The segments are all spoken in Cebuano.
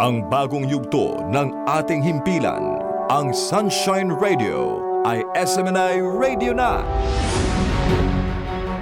Ang bagong yugto ng ating himpilan, ang Sunshine Radio ay SMNI Radio na.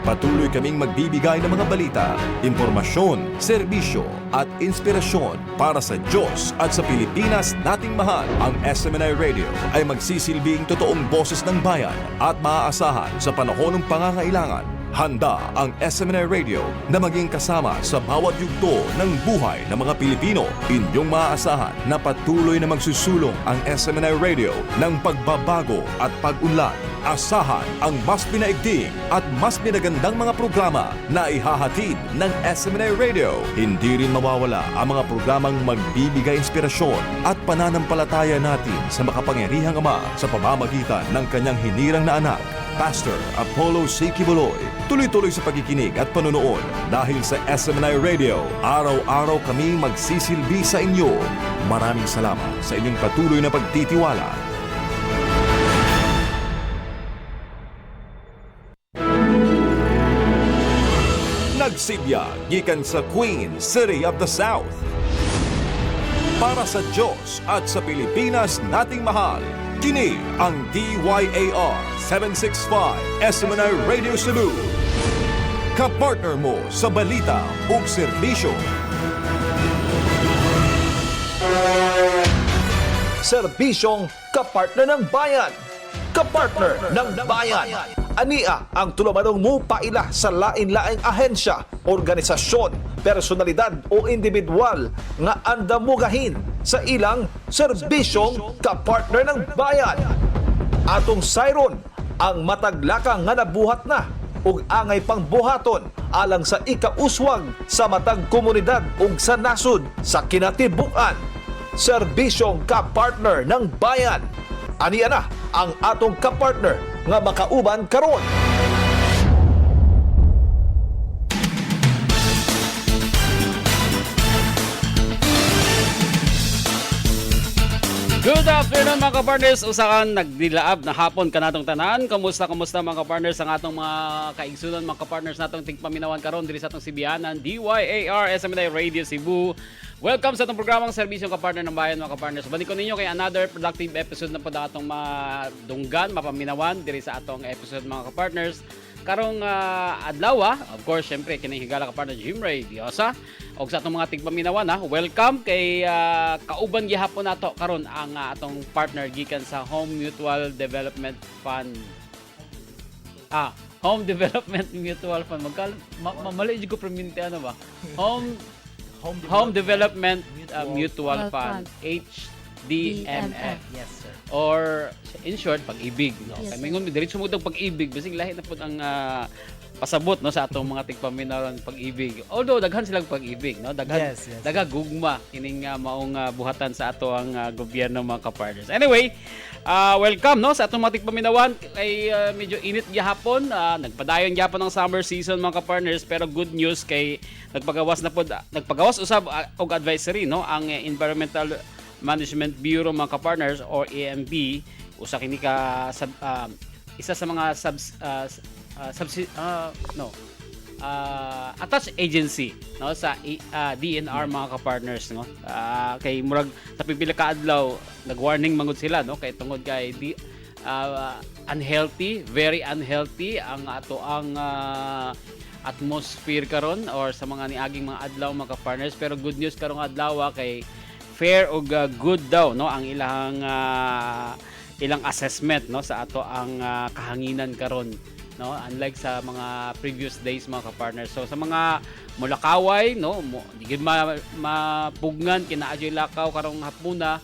Patuloy kaming magbibigay ng mga balita, impormasyon, serbisyo at inspirasyon para sa Diyos at sa Pilipinas nating mahal. Ang SMNI Radio ay magsisilbing totoong boses ng bayan at maaasahan sa panahon ng pangangailangan. Handa ang SMNI Radio na maging kasama sa bawat yugto ng buhay ng mga Pilipino. Inyong maaasahan na patuloy na magsusulong ang SMNI Radio ng pagbabago at pag-unlad. Asahan ang mas pinaigting at mas pinagandang mga programa na ihahatid ng SMNI Radio. Hindi rin mawawala ang mga programang magbibigay inspirasyon at pananampalataya natin sa makapangyarihang Ama sa pamamagitan ng kanyang hinirang na anak, Pastor Apollo C. Quiboloy. Tuloy-tuloy sa pagkikinig at panonood dahil sa SMNI Radio, araw-araw kami magsisilbi sa inyo. Maraming salamat sa inyong patuloy na pagtitiwala. Nagsibya gikan sa Queen City of the South. Para sa Diyos at sa Pilipinas nating mahal, kini ang DYAR 765 SMNI Radio Cebu. Kapartner mo sa balita ug serbisyo. Serbisyong kapartner ng bayan. Kapartner ng bayan. Ania ang tulumanong mupaila sa lain-laing ahensya, organisasyon, personalidad o individual nga andamugahin sa ilang serbisyong kapartner ng bayan. Atong sayron ang mataglakang nga nabuhat na ug angay pang buhaton alang sa ikauswag sa matag komunidad ug sa nasod sa kinatibuk-an. Serbisyong kapartner ng bayan. Aniya na ang atong kapartner nga makauban karon. Good afternoon, mga kapartners. Usa ka nagdilaab na hapon kanatong tanan. Kamusta, kamusta, mga kapartners, ang atong mga kaigsunan, mga kapartners natong tigpaminawan karon diri sa atong Sibianan DYAR SMNI Radio Cebu. Welcome sa atong programang Serbisyong Kapartner ng Bayan, mga kapartners. Balik ko ninyo kay another productive episode na po na atong madunggan, mapaminawan diri sa atong episode, mga kapartners. Karong adlaw, of course, syempre kining higala kapartner Jim Ray Diosa og sa atong mga tigpaminawan, welcome kay kauban gihapon nato karon ang atong partner gikan sa Home Mutual Development Fund. Home Development Mutual Fund. Magkal mali jud ko perminti ano ba? Home Home Development Mutual Fund, HDMF Yes, sir. or in short, Pag-IBIG, no? Yes, Kay sir. mingon diretso mo daw Pag-IBIG, bisig lahi na pud ang pasabot, no, sa atong mga tigpaminaw Pag-IBIG. Although daghan silang Pag-IBIG, no, daghan Yes. daghang gugma kining maong buhatan sa ato ang gobyerno, mga kapartners. Anyway, welcome, no, sa atong mga tigpaminawan kay medyo init gihapon, nagpadayon gihapon ang summer season, mga kapartners, pero good news kay nagpagawas na pod, nagpagawas usab og advisory, no, ang Environmental Management Bureau, mga kapartners, or EMB. Usa kini ka sub, isa sa mga subs, subsi, no attached agency, no, sa DNR, mga kapartners, no. Kay murag sa pipila ka adlaw nag-warning mangud sila, no, kay tungod kay di unhealthy, very unhealthy ang ato ang atmosphere karon or sa mga niaging mga adlaw, mga kapartners. Pero good news karong adlaw kay fair og good daw, no, ang ilang ilang assessment, no, sa ato ang kahanginan karon, no, unlike sa mga previous days, mga kapartners. So sa mga mulakaway, no, mo, di gyud mapugngan kinaadyoy lakaw karong hapuna.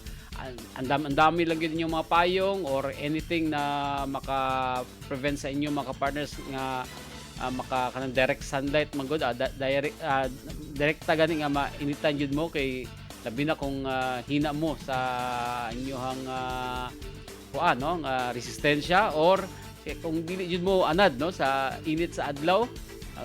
Andam andami lang gyud inyong mga payong or anything na maka-prevent sa inyo, mga kapartners, nga maka kanang direct sunlight man gud, direct direkta gani nga mainitan jud mo, kay labi na kung hina mo sa inyong kuan, no, nga resistensya or kung dili jud mo anad, no, sa init sa adlaw.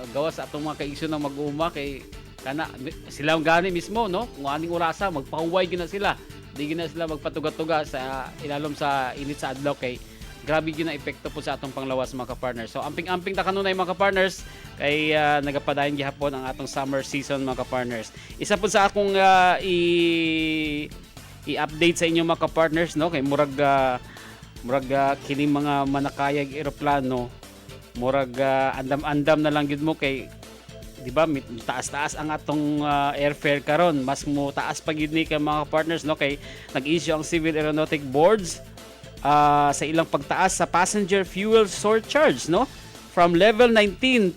Gawas sa atong mga kaigsoon ng mag-uuma kay kana sila ang gani mismo, no, kung aning orasa magpahuway gina sila, di gina sila magpatuga-tuga sa ilalom sa init sa adlaw kay Grabe gyud na epekto po sa atong panglawas, mga ka-partners. So amping-amping ta kanunay, mga ka-partners, kay nagapadayon gihapon ang atong summer season, mga ka-partners. Isa po sa akong i i-update sa inyo, mga ka-partners, no, kay murag kini mga manakayag eroplano, murag andam-andam na lang gyud mo kay di ba taas-taas ang atong airfare karon. Mas mo taas pa gyud ni kay mga partners, no, kay nag-issue ang Civil Aeronautic Boards sa ilang pagtaas sa passenger fuel surcharge, no, from level 19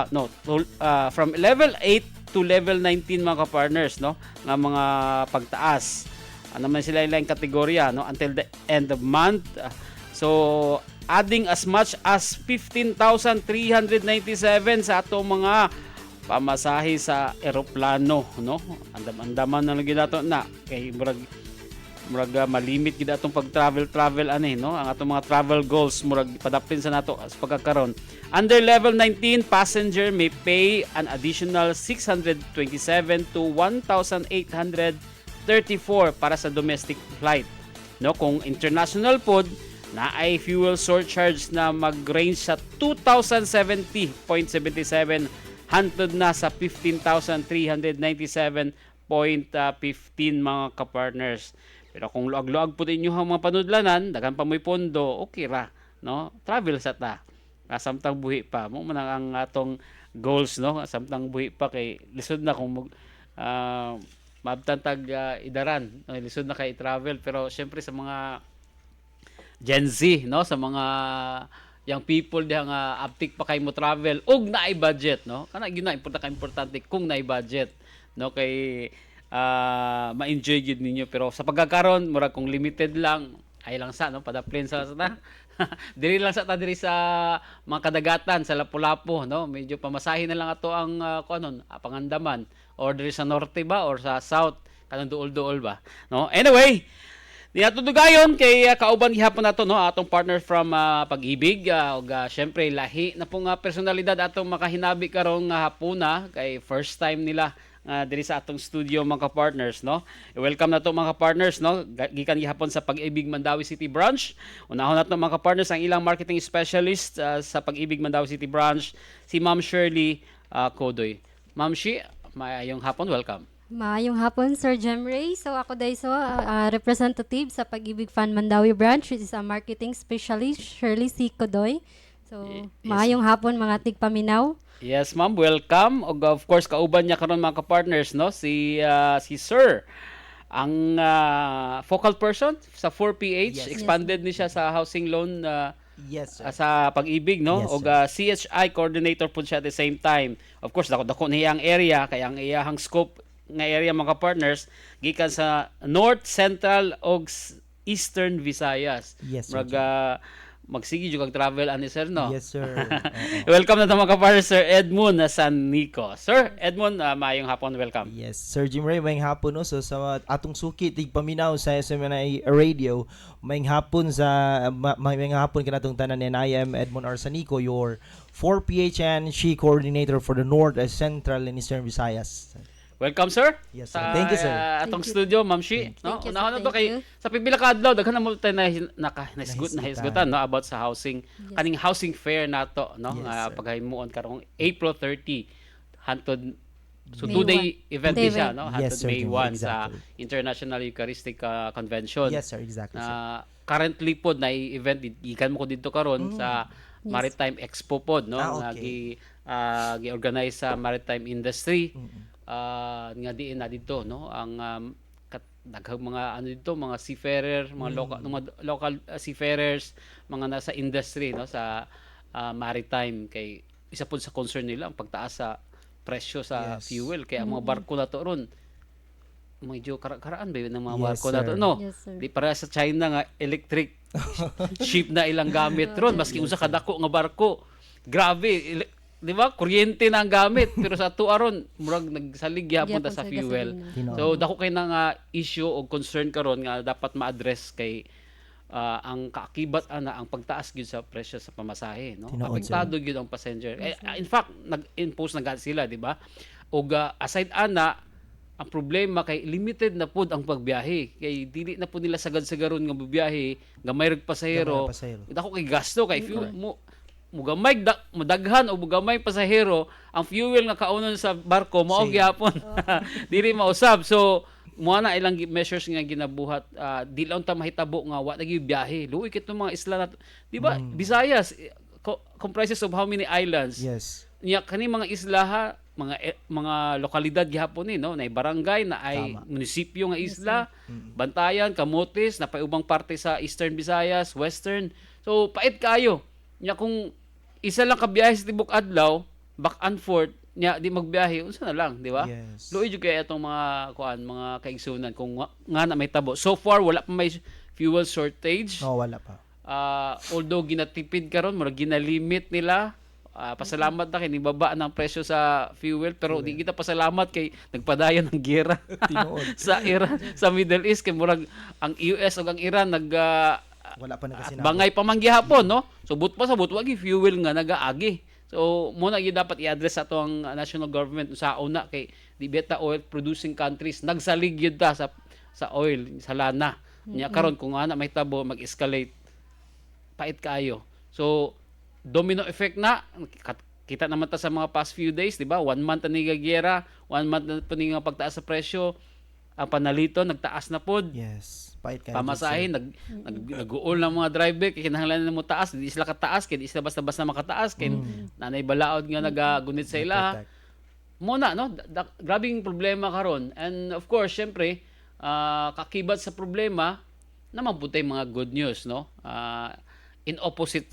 no to, from level 8 to level 19, mga partners, no, nga mga pagtaas. Ano man sila ilang kategorya, no, until the end of month. So adding as much as 15,397 sa atong mga pamasahe sa eroplano, no. Andam-andaman na lang gyud nato na kay murag malimit gid atong pag-travel travel ani, no. Ang atong mga travel goals murag padapin sa nato sa pagkakaron. Under level 19, passenger may pay an additional 627 to 1,834 para sa domestic flight, no. Kung international pod na ay fuel surcharge na mag-range sa 2,070.77 hantod na sa 15,397.15, mga kapartners. Pero kung luag-luag po ninyo ang mga panudlanan, daghan pa mo'y pondo, okay ra, no? Travel sa ta. Samtang buhi pa. Mo man ang atong goals, no? Samtang buhi pa kay lisod na kung mag maabtan tag idaran, no? Lisod na kay travel, pero syempre sa mga Gen Z, no, sa mga young people diha nga aptik pa kay mo travel ug naay budget, no, kana gyud na importante ka importante kung naay budget, no, kay ma-enjoy gyud ninyo. Pero sa pagkakaron, murag kung limited lang ay lang sa, no, padaplin sa ta diri lang sa ta diri sa mga kadagatan sa Lapu-Lapu, no, medyo pamasahin na lang ato ang kuanon pangandaman or diri sa norte ba or sa south, kanang duol-duol ba, no. Anyway, di nato dugayon kay kauban gihapon nato, no, atong partner from Pag-ibig, ug syempre lahi na po nga personalidad atong makahinabi karong hapuna kay first time nila diri sa atong studio, mga partners, no. Welcome na to, mga partners, no, gikan gihapon sa Pag-ibig Mandaue City Branch. Unahon nato, mga partners, ang ilang marketing specialist sa Pag-ibig Mandaue City Branch, si Ma'am Shirley Kodoy. Ma'am Shi, maayong hapon, welcome. Maayong hapon, Sir Jemray. So ako dahil so, representative sa Pag-ibig Fund Mandaue Branch, which is a marketing specialist, Shirley C. Kodoy. So, maayong hapon, mga tigpaminaw. Yes, ma'am, welcome. Og of course kauban niya karon, mga ka-partners, no, si Sir ang focal person sa 4PH, expanded ni siya sa housing loan Yes, sir. sa Pag-ibig, no, Yes, og sir. CHI coordinator po siya at the same time. Of course, dako dako niya ang area kay ang iyahang scope nga area, mga partners, gikan sa North, Central og Eastern Visayas. Yes, sir. Murag magsige jud kag travel ani, sir, no. Yes, sir. Oo. Welcome na mga ka-partner, Sir Edmund na San Nico. Sir Edmund, maayong hapon, welcome. Yes, Sir Jim Ray, maayong hapon, no. So sa atong suki tigpaminaw sa SMNI Radio, maayong hapon kanatong tanan, and I am Edmond Arsanico, your 4PH and SHE coordinator for the North, Central and Eastern Visayas. Welcome, sir. Yes, sir. Sa Thank you, sir. Atong Thank you. studio, Ma'am Shi. No? Thank you, sir. Unahon na to Thank kay you. sa pipila ka adlaw daghan na mo tayo na naka nahisgut Nahisgutan. Nahisgutan, no, about sa housing, kaning housing fair nato, no, Yes, nga sir. paghimuon karong April 30 hantod, so May 2-day 1. event Day ni siya, event. no, Yes, hantod sir, May Jimmy, 1 sa International Eucharistic Convention. Yes, sir, exactly, sir. Na currently pod na event gikan mo ko didto karon sa Maritime Expo pod, no, Ah, nga okay. gi-organize sa maritime industry nga diin na didto, no, ang daghang mga ano dito, mga seafarer, mga local seafarers, mga nasa industry, no, sa maritime, kay isa pod sa concern nila ang pagtaas sa presyo sa fuel kaya ang mga barko na to ron medyo karaan ba yun ng mga barko na to, sir. no? Yes, sir. Di para sa China nga electric ship na ilang gamit ron maski unsa kadako nga barko. Grabe, di ba? Kuryente na ang gamit pero sa ato aron murag nagsalig gyapon ta Gyapon sa sa fuel. gasolina. Tinuod. So dako kay na nga issue o concern karon nga dapat ma-address kay ang kaakibat ana ang pagtaas gyud sa presyo sa pamasahe, no. Tinuod, sir. Apektado gyud ang passenger. Eh, in fact, nag-impose na gad sila, di ba? Ug aside ana Ang problema kay limited na pud ang pagbiyahe kay dili na pud nila sagad-sagaron nga biyahe, gamay rag pasahero. Gamay rag pasahero. Dako kay gasto kay fuel mo, mugamay da, mudaghan o mugamay pasahero, ang fuel nga kaunon sa barko mao Same. gihapon dili mausab. So mo na ilang measures nga ginabuhat, di lang ta mahitabo nga wa na gyud biyahe. Luoy kit mga isla na, di ba? Visayas comprises of how many islands? Yes. Nya kani mga isla ha, mga mga lokalidad gihapon ni, no, na barangay na ay munisipyo nga isla, Bantayan, Camotes, na ubang parte sa Eastern Visayas, Western. So pait kayo. Nya kung isa lang ka biyahe sa tibok adlaw, back and forth, nya di magbiyahe, unsa na lang, di ba? Yes. Luoy jud kay atong mga kuan, mga kaigsunan, kung nga na may tabo. So far wala pa may fuel shortage. No, wala pa. Although ginatipid karon, murag ginalimit nila. Pasalamat na kay nibaba ng presyo sa fuel, pero di kita pasalamat kay nagpadayon ng giyera Tinuod. sa Iran, sa Middle East, kay murag ang US ug ang Iran nag Wala pa nagkasinabot. bangay pa man gihapon, no? So but pa sa but wa gi fuel nga nagaagi. So mo na gyud dapat i-address sa ato ang national government sa una kay di beta oil producing countries, nagsalig gyud ta sa oil, sa lana. Nya karon kung ana may tabo, mag-escalate, pait kaayo. So domino effect na kita naman ta sa mga past few days, di ba? One month na ni giyera, one month na po ni nga pagtaas sa presyo, ang panalito nagtaas na pod. Yes. Pait kayo. Pamasahe, nag nag-uol ng mga driver kay kinahanglan na mo taas, di sila kataas kay di sila basta-basta makataas kay nanay balaod nga nagagunit sa ila. Protect. Mo na, no, grabing problema karon. And of course, syempre, kakibat sa problema naman pud tay mga good news, no? In opposite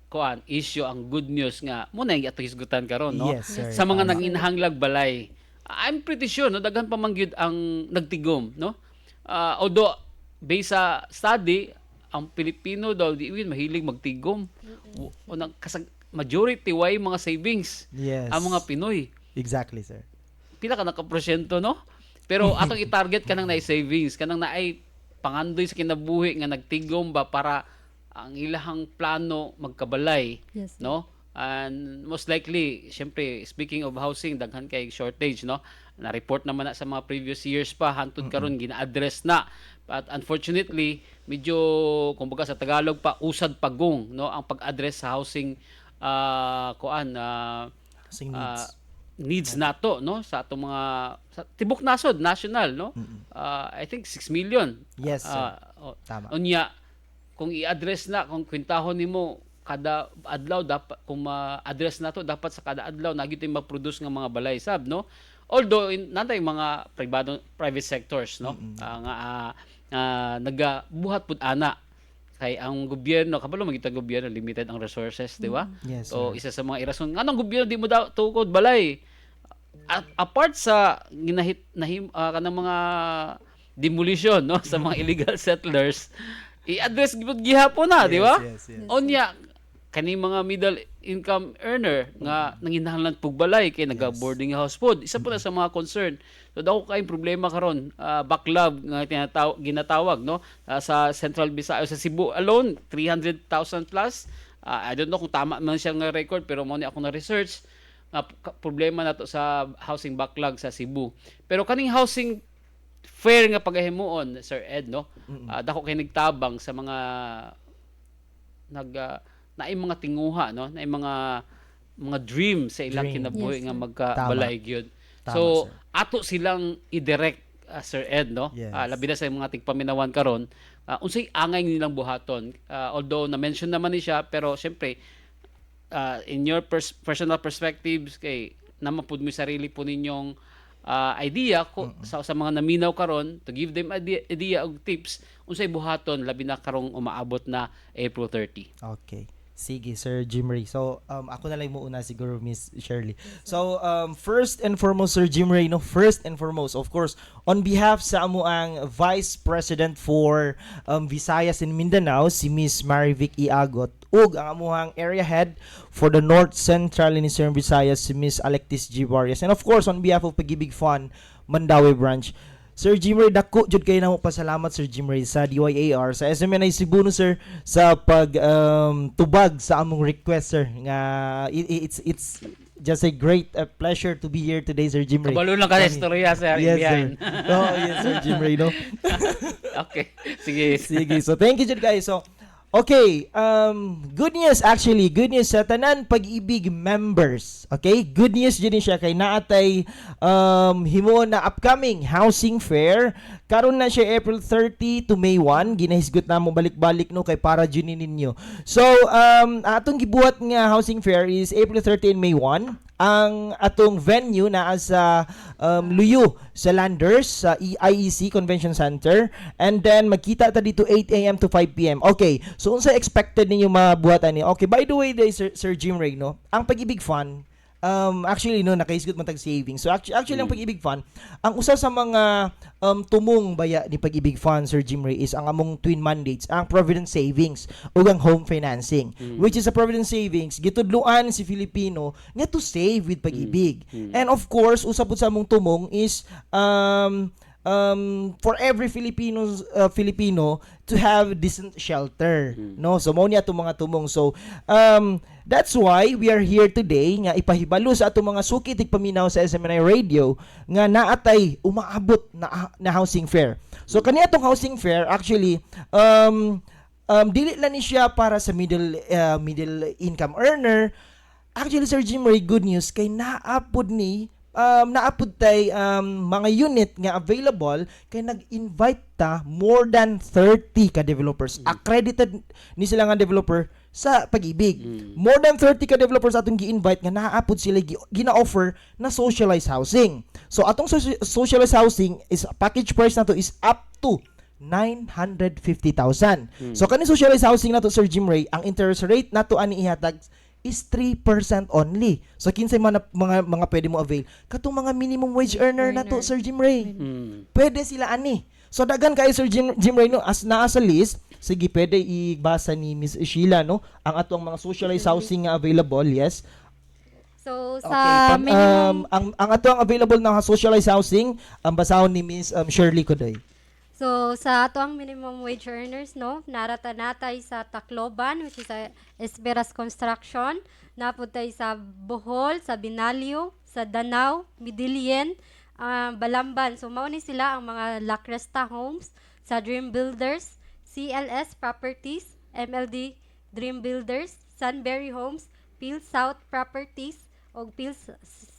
kuan issue, ang good news nga mo na yung ato hisgutan karon, no? Yes, sir. Sa mga Tama. nanginahanglag balay. I'm pretty sure, no, daghan pa man gyud ang nagtigom, no? Although based sa study, ang Pilipino daw di yun mahilig magtigom. Unang majority way mga savings ang mga Pinoy. Exactly, sir. Pila ka nakaporsyento, no? Pero atong i-target kanang naay savings, kanang naay pangandoy sa kinabuhi nga nagtigom ba para ang ilahang plano magkabalay, no? And most likely, syempre, speaking of housing, daghan kay shortage, no? Na-report naman na sa mga previous years pa, hantod karon gina-address na. But unfortunately, medyo, kumbaga sa Tagalog pa, usad pagong, no, ang pag-address sa housing kuan Housing needs. Needs nato, no, sa atong mga sa tibok nasod, national, no? I think 6 million. Yes, sir. Oh, Tama. Unya kung i-address na, kung kwentahon nimo kada adlaw, dapat kung ma-address na to, dapat sa kada adlaw na gyud ma-produce nga mga balay sab, no? Although natay mga privado, private sectors, no, nga nagabuhat pud ana kay ang gobyerno, kabalo man gyud ang gobyerno, limited ang resources, di ba? Yes, So sir. isa sa mga irason nganong gobyerno di mo daw tukod balay, at apart sa ginahit nahim kanang mga demolition, no, sa mga illegal settlers, i-address gyud gihapon na, di ba? Yes. Unya kani mga middle income earner nga nanginahanglan pug balay kay naga boarding house pod, isa po na sa mga concern. So dako kay problema karon, backlog nga ginatawag, no? Sa Central Visayas, sa Cebu alone, 300,000 plus. I don't know kung tama man siya nga record, pero mo ni ako na research nga problema nato sa housing backlog sa Cebu. Pero kaning housing fair nga pagahimuon, Sir Ed, no, dako kay nagtabang sa mga nag naay mga tinguha, no, naay mga dream sa ilang Dream. kinabuhi nga Yes, sir. magkabalay gyud. Tama, So sir. ato silang i-direct, Sir Ed, no? Yes. Labi na sa mga tigpaminawan karon, unsay angay nilang buhaton? Although na-mention naman ni siya, pero syempre in your personal perspectives, kay naman pud mo sarili po ninyong idea ko sa mga naminaw karon, to give them idea og tips unsay buhaton labi na karong umaabot na April 30. Okay. Sige, Sir Jim Ray. So, ako na lang muna siguro, Miss Shirley. So, first and foremost, Sir Jim Ray, no? First and foremost, of course, on behalf sa amuang Vice President for Visayas and Mindanao, si Miss Marivic Iagot, ug ang amuang Area Head for the North Central and Eastern Visayas, si Miss Alectis G. Barrios. And of course, on behalf of Pag-ibig Fund, Mandaue Branch, Sir Jim Ray, dako jud kayo namo pasalamat, Sir Jim Ray, sa DYAR, sa SMNI Cebu, no, sir, sa pag tubag sa among request, sir, nga it's just a great pleasure to be here today, Sir Jim Ray. Kabalo lang ka sa istorya, sir. Yes, sir. Behind. Oh, yes, Sir Jim Ray, no? Okay. Sige. Sige. So, thank you jud guys. So, okay. Good news actually. Good news sa tanan Pag-ibig members. Okay? Good news jud ni siya kay naatay himuon na upcoming housing fair. Karon na siya April 30 to May 1. Ginahisgot na mo balik-balik, no, kay para jud ni ninyo. So, atong gibuhat nga housing fair is April 30 and May 1. Ang atong venue naa sa Luyo sa Landers sa IEC Convention Center and then magkita ta dito 8 a.m. to 5 p.m. Okay, so unsa expected ninyo mabuhat ani? Okay, by the way, day, Sir Jim Ray, no, ang Pag-ibig Fund actually, no, nakahisgot man tag saving. So actually ang Pag-ibig Fund, ang usa sa mga tumong baya ni Pag-ibig Fund, Sir Jim Ray, is ang among twin mandates, ang Provident Savings ug ang home financing. Which is sa Provident Savings, gitudloan si Filipino nga to save with Pag-ibig. And of course, usa pud sa among tumong is for every Filipino to have decent shelter, no? So mao ni atong mga tumong. So that's why we are here today nga ipahibalo sa atong mga suki tigpaminaw sa SMNI Radio nga naatay umaabot na housing fair. So kani atong housing fair actually dili lang ni siya para sa middle income earner. Actually, Sir Jim Ray, good news kay naapod tay mga unit nga available kay nag-invite ta more than 30 ka developers. Accredited ni sila nga developer sa Pag-ibig. More than 30 ka developers atong gi-invite nga naapod sila gina-offer na socialized housing. So atong socialized housing is package price nato is up to 950,000. So kani socialized housing nato, Sir Jim Ray, ang interest rate nato ani ihatag is 3% only. So kinsay man mga pwede mo avail? Katong mga minimum wage earner nato, Earner. Sir Jim Ray. Pwede sila ani. So daghan kay Sir Jim Ray, no, as naa sa list. Sige, pwede ibasa ni Miss Sheila, no, ang atong mga socialized housing nga available, yes. So Okay, sa minimum ang ato ang available na socialized housing ang basahon ni Miss Shirley Codoy. So sa ato ang minimum wage earners, no, narata natay sa Tacloban, which is a Esperas Construction, napud tay sa Bohol, sa Binaliw, sa Danao, Medellin, Balamban. So mao ni sila ang mga La Cresta Homes, sa Dream Builders, CLS Properties, MLD Dream Builders, Sunbury Homes, Peel South Properties, og Peel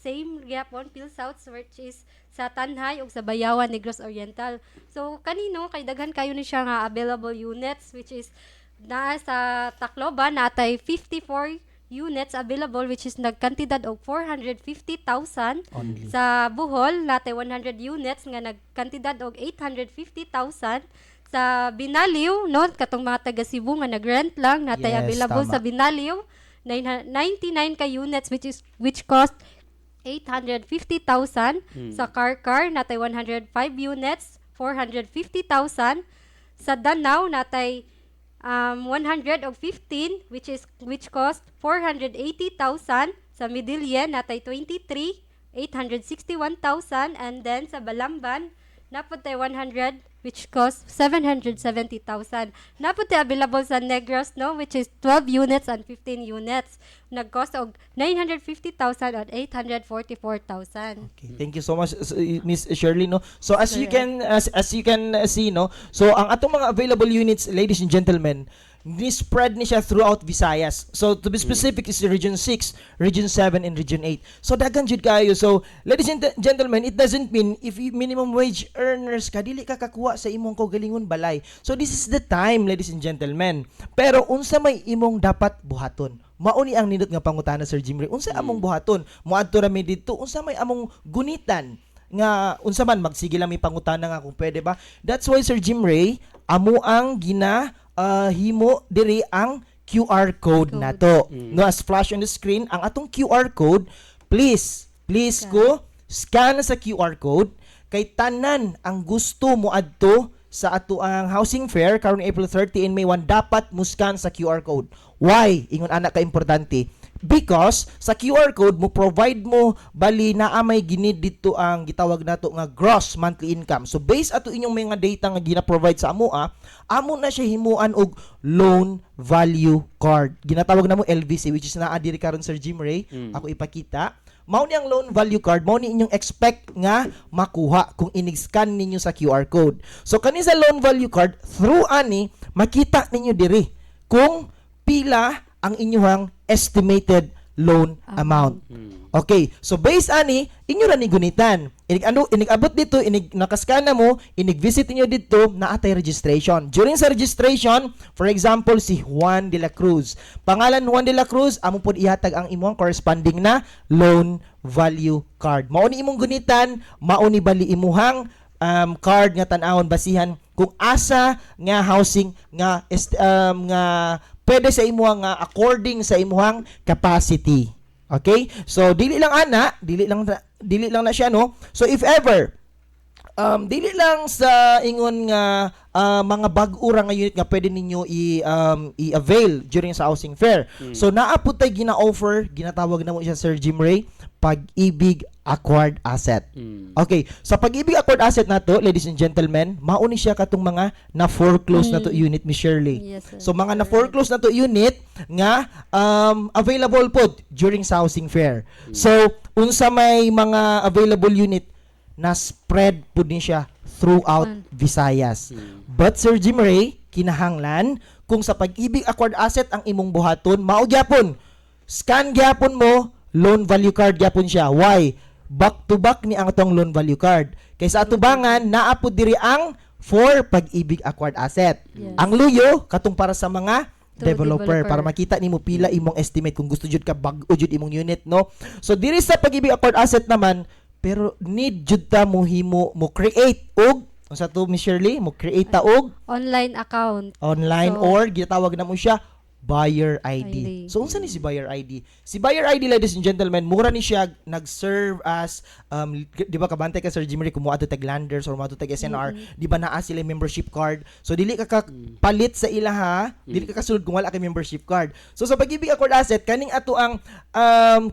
same gyapon Peel South, which is sa Tanjay ug sa Bayawan, Negros Oriental. So kanino kay daghan kayo ni siya nga available units, which is naa sa Tacloban natay 54 units available, which is nagkantidad og 450,000. Only. Sa Bohol natay 100 units nga nagkantidad og 850,000. Sa Binaliw, no, katong mga taga Cebu nga nagrent lang, natay available sa Binaliw 99 ka units, which cost 850,000. Sa Carcar natay 105 units, 450,000. Sa Danao natay 115, which cost 480,000. Sa Medellin natay 23, 861,000, and then sa Balamban napud tay 100, which cost 770,000. Napud tay available sa Negros, no, which is 12 units and 15 units, nag-cost og 950,000 at 844,000. Okay, thank you so much, Miss Shirley, no. So as you can see, no. So ang atong mga available units, ladies and gentlemen, ni spread ni siya throughout Visayas. So to be specific is Region 6, Region 7 and Region 8. So daghan jud kayo. So ladies and gentlemen, it doesn't mean if you minimum wage earners ka dili ka kakuha sa imong kaugalingon balay. So this is the time, ladies and gentlemen. Pero unsa may imong dapat buhaton? Mao ni ang nindot nga pangutana, Sir Jim Ray. Unsa among buhaton? Moadto ra mi didto. Unsa may among gunitan? Nga unsa man magsige lang mi pangutana nga kung pwede ba. That's why, Sir Jim Ray, amo ang gina himo diri ang QR code Code. nato. No, as flash on the screen ang atong QR code, please, please ko scan sa QR code kay tanan ang gusto mo adto sa ato ang housing fair karon April 30 and May 1 dapat mo scan sa QR code. Why? Ingon anak ka importante. Because sa QR code mo provide mo, bali naa may gi-need dito ang gitawag nato nga gross monthly income. So based ato inyong mga data nga gina-provide sa amoa, amo na siya himuan og loan value card. Ginatawag namo LVC, which is naa diri karon, Sir Jim Ray. Ako ipakita. Mao ni ang loan value card, mao ni inyong expect nga makuha kung inig-scan ninyo sa QR code. So kani sa loan value card, through ani makita ninyo diri kung pila ang inyong estimated loan amount. Okay, so based ani, inyo ra ni gunitan. Inig ano, inig abot dito, inig nakascan na mo, inig visit niyo dito, naa tay registration. During sa registration, for example, si Juan de la Cruz. Pangalan Juan de la Cruz, amo pod ihatag ang imong corresponding na loan value card. Mao ni imong gunitan, mao ni bali imuhang card nga tan-awon, basihan kung asa nga housing nga nga pwede sa imuhang nga according sa imuhang capacity. Okay? So dili lang ana, dili lang na siya, no. So if ever dili lang sa ingon nga mga bag-o ra nga unit nga pwede ninyo i-avail during sa housing fair. So naa pud tay gina-offer, ginatawag namo siya, Sir Jim Ray, Pag-ibig Acquired Asset. Okay, sa Pag-ibig Acquired Asset nato, ladies and gentlemen, mao ni siya katong mga na foreclose na to unit, Miss Shirley. Yes, sir. So mga na foreclose na to unit nga available pod during sa housing fair. So unsa may mga available unit na spread pud ni siya throughout Visayas. But Sir Jim Ray, kinahanglan kung sa Pag-ibig Acquired Asset ang imong buhaton, mao gyapon. Scan gyapon mo, loan value card gyapon siya. Why? Back to back ni ang atong loan value card. Kay sa atubangan, naa pud diri ang for Pag-ibig Acquired Asset. Ang luyo katong para sa mga To developer, developer. para makita nimo pila imong estimate kung gusto jud ka bag-o jud imong unit, no. So diri sa Pag-ibig Acquired Asset naman, pero need jud ta mo himo mo create og unsa to, Miss Shirley, mo create ta og Online account. Online or gitawag na mo siya buyer ID. ID. So unsa ni si buyer ID? Si buyer ID, ladies and gentlemen, mura ni siya nag-serve as di ba kabantay ka, Sir Jimmy, kung moadto tag Landers or moadto tag S&R, di ba naa sila membership card? So dili ka palit sa ila ha, dili ka kasulod kung wala kay membership card. So sa Pag-ibig Acquired Asset, kaning ato ang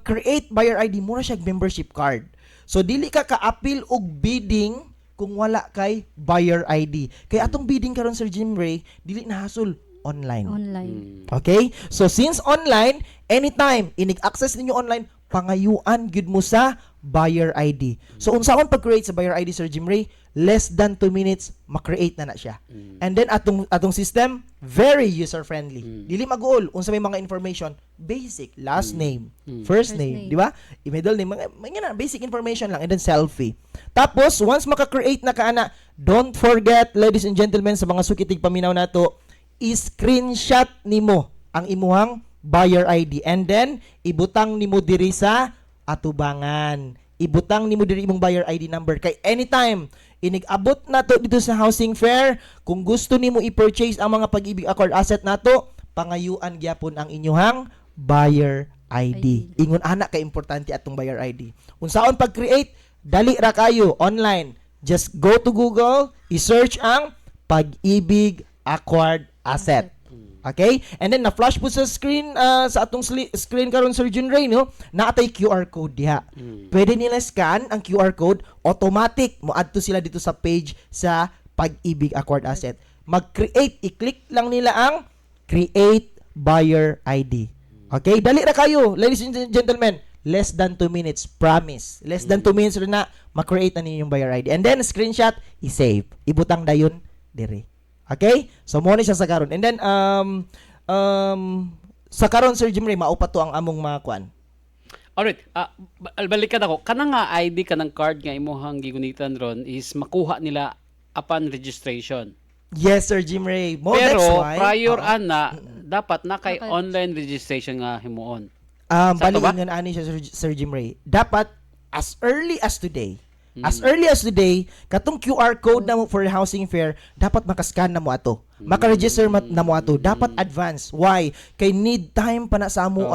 create buyer ID, mura siya membership card. So dili ka ka-appeal og bidding kung wala kay buyer ID. Kay atong bidding karon, Sir Jim Ray, dili na hasol, online. Online. Okay? So since online, anytime inig-access ninyo online, pangayuan gyud mo sa buyer ID. So unsaon pag-create sa buyer ID, Sir Jim Ray? Less than 2 minutes ma-create na na siya. And then atong system very user friendly. Dili maguol unsa may mga information, basic last name, first First name, name. di ba? I-middle name, mga na, basic information lang and then selfie. Tapos once maka-create na ka ana, don't forget, ladies and gentlemen, sa mga suki tigpaminaw nato, i-screenshot nimo ang imuhang buyer ID and then ibutang nimo diri sa atubangan. Ibutang nimo diri imong buyer ID number kay anytime inig-abot nato dito sa housing fair, kung gusto nimo i-purchase ang mga Pag-ibig Acquired Asset nato, pangayuan gyapon ang inyuhang buyer ID. ID. Ingon ana ka importante atong buyer ID. Unsaon pag-create? Dali ra kayo online. Just go to Google, i-search ang Pag-ibig Acquired Asset. Okay? And then na-flash po sa screen sa atong screen karon, Sir Jun Ray, no, naa tay QR code diha. Pwede nila scan ang QR code, automatic mo adto sila dito sa page sa Pag-ibig Acquired Asset. Mag-create, i-click lang nila ang create buyer ID. Okay? Dali ra kayo, ladies and gentlemen. Less than 2 minutes, promise. Less than 2 minutes rin na ma-create na ninyo yung buyer ID. And then screenshot, i-save. Ibutang dayon dire. Okay? So mo ni siya sa karon. And then sa karon, Sir Jim Ray, mao pa to ang among mga kuan. Alright, balikan ako. Kanang nga ID, kanang card nga imuhang gigunitan ron is makuha nila upon registration. Yes, Sir Jim Ray. Mo Pero that's why prior Oo. ana dapat na kay online registration nga himuon. Bali Sakto ba? ingon ani siya, Sir Jim Ray. Dapat as early as today. As early as today, katong QR code na mo for housing fair, dapat makascan na mo ato. Maka-register na mo ato. Dapat advance. Why? Kay need time pa na sa amo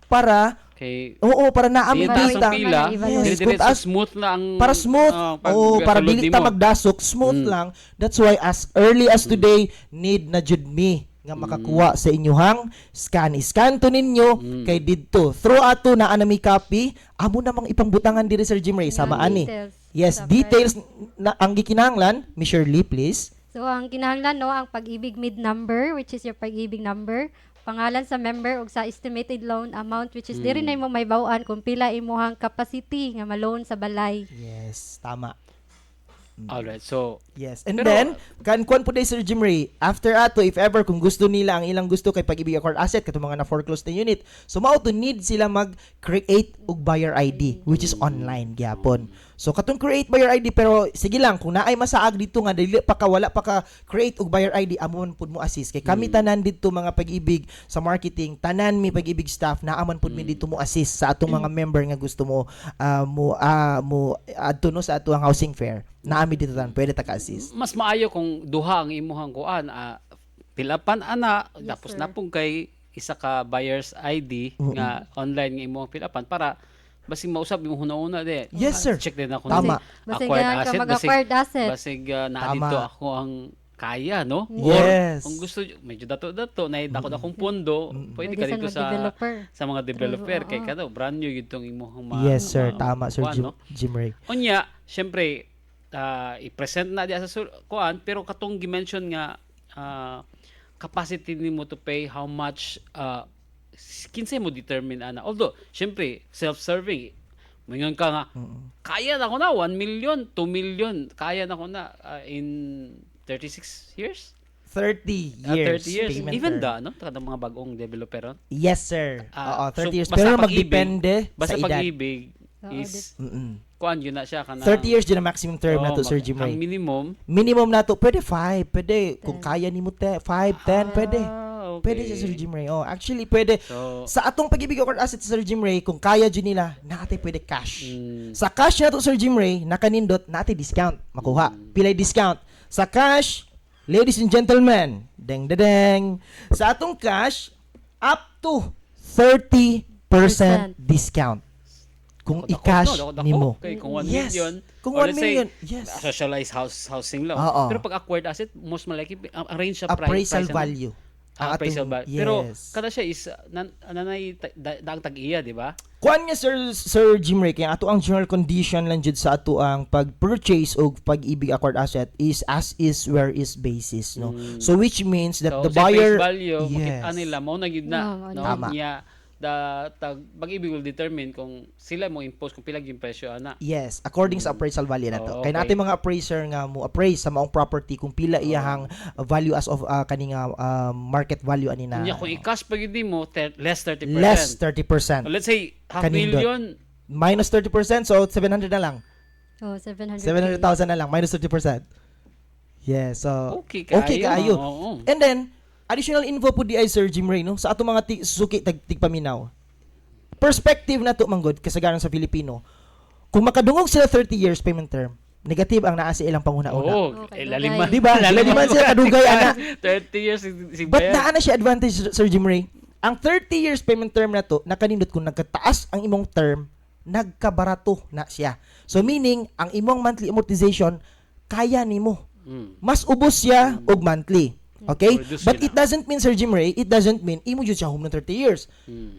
para Kay oo, para naa di mi taas ang data. pila, Yes, dire-diretso kung taas- smooth na ang Para smooth. Pag Oo, para sulod dili ta nimo. magdasok, smooth lang. That's why as early as today need na jud mi nga nga makakuha sa inyuhang scan. Scan to ninyo kay didto. Through ato na anami copy, amo namang ipangbutangan diri, Sir Jim Ray, sama Nga ani. details. Yes, Sa details na ang gikinahanglan, Miss Shirley, please. So, ang kinahanglan, no, ang Pag-ibig mid number, which is your Pag-ibig number, pangalan sa member ug sa estimated loan amount, which is diri na imo mahibaw-an kung pila imuhang capacity nga ma-loan sa balay. Yes, tama. Alright, so Yes. And then, kan kuan po day, Sir Jim Ray, after ato, if ever, kung gusto nila, ang ilang gusto kay Pag-ibig acquired asset, katong mga na-foreclosed na unit, so mao to need sila mag-create og buyer ID, which is online gyapon. So, katong create buyer ID, pero sige lang, kung naay masaag dito nga, dili pa ka, wala pa ka create og buyer ID, amo man pud mo assist. Kay kami tanan dito mga Pag-ibig sa marketing, tanan mi Pag-ibig staff, naaman pud mi dito mo assist sa atong mga member nga gusto mo mo adto no sa ato ang housing fair. Naami dito tan pwede ta ka-assist. Mas maayo kung duha ang imuhang kuan, pilapan ana, tapos sir. napong kay isa ka buyer's ID nga online nga imuhang pilapan para basig mausab imong hunahuna de. Yes, sir. Check din ako Tama. ng Basig acquired ganahan ka asset, mag-acquired asset. Basig na Tama. dito ako ang kaya, no? Yes. Or kung gusto medyo dato-dato na dako akong pondo, pwede ka Pwede sa dito sa mag-developer. sa mga developer True, kay oo. kada brand new yun tong imuhang Yes, sir. Tama, Sir kuan, Jim, no? Jim Ray. Unya, syempre i-present na diya sa kuan, pero katong gi-mention nga capacity nimo to pay, how much, kinsay mo determine ana? Although syempre self-serving, moingon ka nga kaya na ko na 1 million, 2 million, kaya na ko na in 36 years. 30 Ah, years. 30 years payment even term. da no kada mga bagong developer ron. Yes, sir. Ah, Oo, 30 so years. basta Pero Pag-ibig, magdepende basta sa edad. Pag-ibig Oo, is kuan yun na siya kana 30 years din ang maximum term na Oo, to, Sir Jim ang Ray. minimum. Minimum na to, pwede 5, pwede. Kung kaya nimo 5, 10, pwede. Ah, okay. Pwede siya, Sir Jim Ray. Oh, actually, pwede. So, Sa atong Pag-ibig acquired asset, Sir Jim Ray, kung kaya dyan nila, naatay pwede cash. Sa cash na to, Sir Jim Ray, nakanindot, naatay discount. Makuha. Pilay discount. Sa cash, ladies and gentlemen, deng deng. Sa atong cash, up to 30% discount. Kung Dako, i-cash no, dako, dako. nimo. Okay, kung 1 Yes. million. Kung Or 1 let's say, million, yes. socialized housing loan. Oo. Pero pag acquired asset, most malaki ang range sa Appraisal price, ano? value. Ah, Ang appraisal atong- value. Pero Yes. kada siya is nanay daang tag-iya, di ba? Kuan nga Sir Jim Ray, kaya ato ang general condition lang jud sa ato ang pag-purchase og Pag-ibig acquired asset is as is where is basis, no? So which means that So, the sa buyer face value, makita nila mo na gyud na, Oo, no? Tama. Niya, the tag Pag-ibig will determine kung sila mo impose kung pila yung presyo ana. Yes, according sa appraisal value na to. Oo, Kay okay. natin mga appraiser nga mo appraise sa maong property kung pila iyahang value as of kani nga market value ani na. Unya kung i-cash pa gyud nimo, less 30%. Less 30%. So, let's say half Kanindot. million, Minus 30%, so 700 na lang. Oh, 700. 700,000 na lang minus 30%. Yes, so okay kaayo. Okay kaayo. Oo. And then, additional info po di ay, Sir Jim Ray, no? Sa atong mga suki tigpaminaw. Perspective na to manggod kasagaran sa Filipino. Kung makadungog sila 30 years payment term, negative ang naa sa ilang panghuna-una. Oo, Okay, eh, laliman. Di ba? Laliman sila kadugay, ana. 30 years si But bayad. naa na siya advantage, Sir Jim Ray. Ang 30 years payment term na to, nakanindot kung nagkataas ang imong term, nagkabarato na siya. So meaning, ang imong monthly amortization, kaya nimo. Mas ubos siya og monthly. Okay? Reduce But yun it doesn't mean, Sir Jim Ray, it doesn't mean imo jud siya home ng 30 years.